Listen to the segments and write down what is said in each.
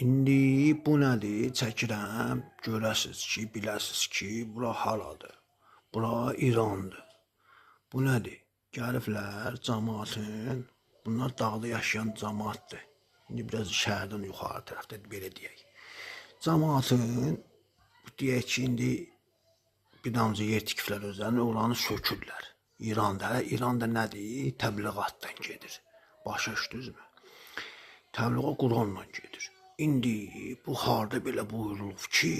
İndi bu nədir? Çəkirəm, görəsiz ki, biləsiz ki, bura haradır? Bura İrandır. Bu nədir? Gəliblər cəmaatın, bunlar dağda yaşayan cəmaatdır. İndi biraz şəhərdən yuxarı tərəfdə belə deyək. Cəmaatın deyək ki, indi bir damcı yer tikiblər özlərini, oranı sökürlər. İranda, hələ İranda nədir? Təbliğatdan gedir. Başa düşdünüzmü? Təbliğat Quranla gedir. İndi bu harda belə buyurulub ki,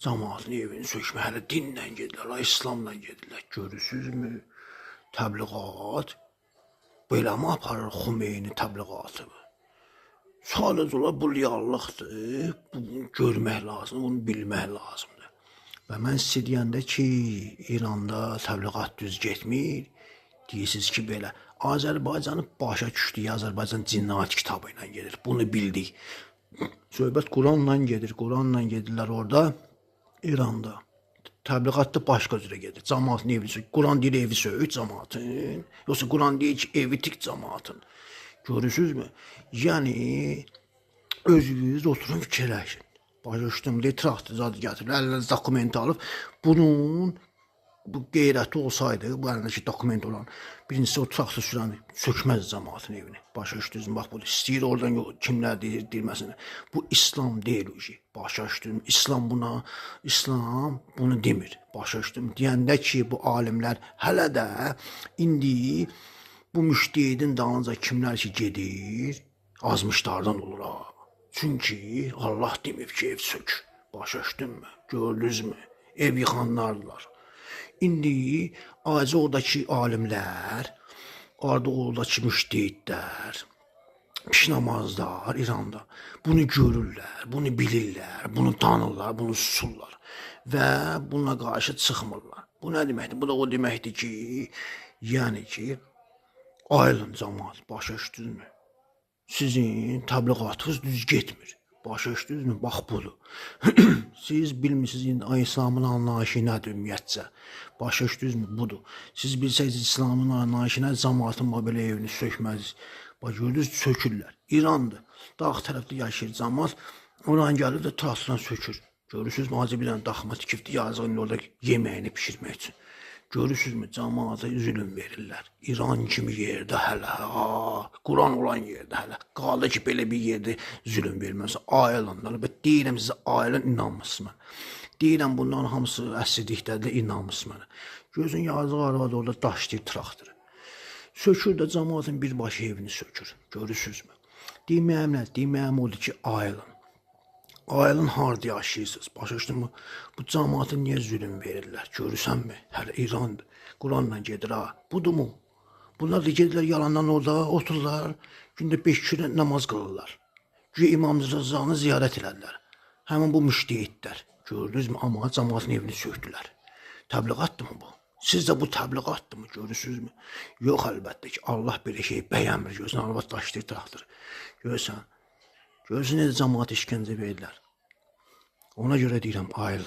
cəmaatın evini sökmə hələ dinlə gedirlər, İslamla gedirlər. Görürsünüzmü? Təbliğat belə mi aparır Xümeyni təbliğatı? Sadəcə olaraq bu reallıqdır. Bunu görmək lazımdır, bunu bilmək lazımdır. Və mən sizə deyəndə ki, İranda təbliğat düz getmir, deyirsiniz ki, belə. Azərbaycanı başa düşdük, Azərbaycan cinayət kitabı ilə gedir. Bunu bildik. Söhbət Quranla gedir, Quranla gedirlər orada, İranda. Təbliğat da başqa cürə gedir. Cəmaatın evi sök. Quran deyir evi sök cəmaatın. Yoxsa Quran deyir ki, evi tik cəmaatın. Görürsünüzmü? Yəni özünüz oturun fikirləşin. Başa düşdüm, deyir, traktor zadı gətirib, əlində dokument alıb. Bunun bu qeyrəti olsaydı, bu əlindəki dokument olan, birincisi o traktor sürəni sökməz cəmaatın evini. Başa düşdünüzmü? Bax budur. İstəyir oradan kimlər deyir, deyilməsin. Bu İslam deyil uji. Başa düşdüm. İslam buna, İslam bunu demir. Başa düşdüm. Deyəndə ki, bu alimlər hələ də indi bu müştehidin dalınca kimlər ki gedir, azmışlardan olur ha. Çünki Allah demir ki, ev sök. Başa düşdünmü? Gördünüzmü? Ev yıxanlardılar. İndi acı oradakı alimlər, orada oradakı müştehidlər, pişnamazlar İranda bunu görürlər, bunu bilirlər, bunu tanırlar, bunu susurlar və buna qarşı çıxmırlar. Bu nə deməkdir? Bu da o deməkdir ki, yəni ki, ayılın cəmaat, başa düşdünüzmü? Sizin təbliğatınız düz getmir. Başa düşdünüzmü? Bax budur. Siz bilmirsiniz indi İslamın anlayışı nədir ümumiyyətcə. Başa düşdünüzmü? Budur. Siz bilsəydiniz İslamın anlayışı nədir, cəmaatın belə evini sökməz. Bax gördünüz, sökürlər. İrandır. Dağ tərəfdə yaşayır cəmaat. Oran gəlib də traktorla sökür. Görürsünüzmü? Acı bir dənə daxma tikibdir, yazıq indi orada yeməyini pişirmək üçün. Görürsünüzmü? Cəmaata zülüm verirlər. İran kimi yerdə hələ, Quran olan yerdə hələ. Qaldı ki, belə bir yerdə zülüm verməz. Ayılın. Və deyirəm sizə, ayılın, inanmırsınız mənə. Deyirəm, bunların hamısı əsirlikdədir, inanmırsınız mənə. Gözün yazıq arvad orada daşlayır traktoru. Sökür də cəmaatın birbaşa evini sökür. Görürsünüzmü? Deməyim nə? Deməyim odur ki, ayılın. Ayılın harda yaşayırsınız? Başa düşdünmü? Bu cəmaata niyə zülüm verirlər? Görürsənmi? Hələ İrandır. Quranla gedir ha. Budurmu? Bunlar da gedirlər yalandan orada otururlar. Gündə 5 kürə namaz qılırlar. Güya İmam Rızanı ziyarət elədilər. Həmin bu müştehidlər. Gördünüzmü? Amma cəmaatın evini söktülər. Təbliğatdırmı bu? Siz də bu təbliğatdırmı? Görürsünüzmü? Yox əlbəttə ki, Allah belə şey bəyənmir. Görürsən, arvad daşlayır traktoru. Görürsən. Görürsün necə cəmaata işgəncə verirlər. Ona görə deyirəm, ayılın.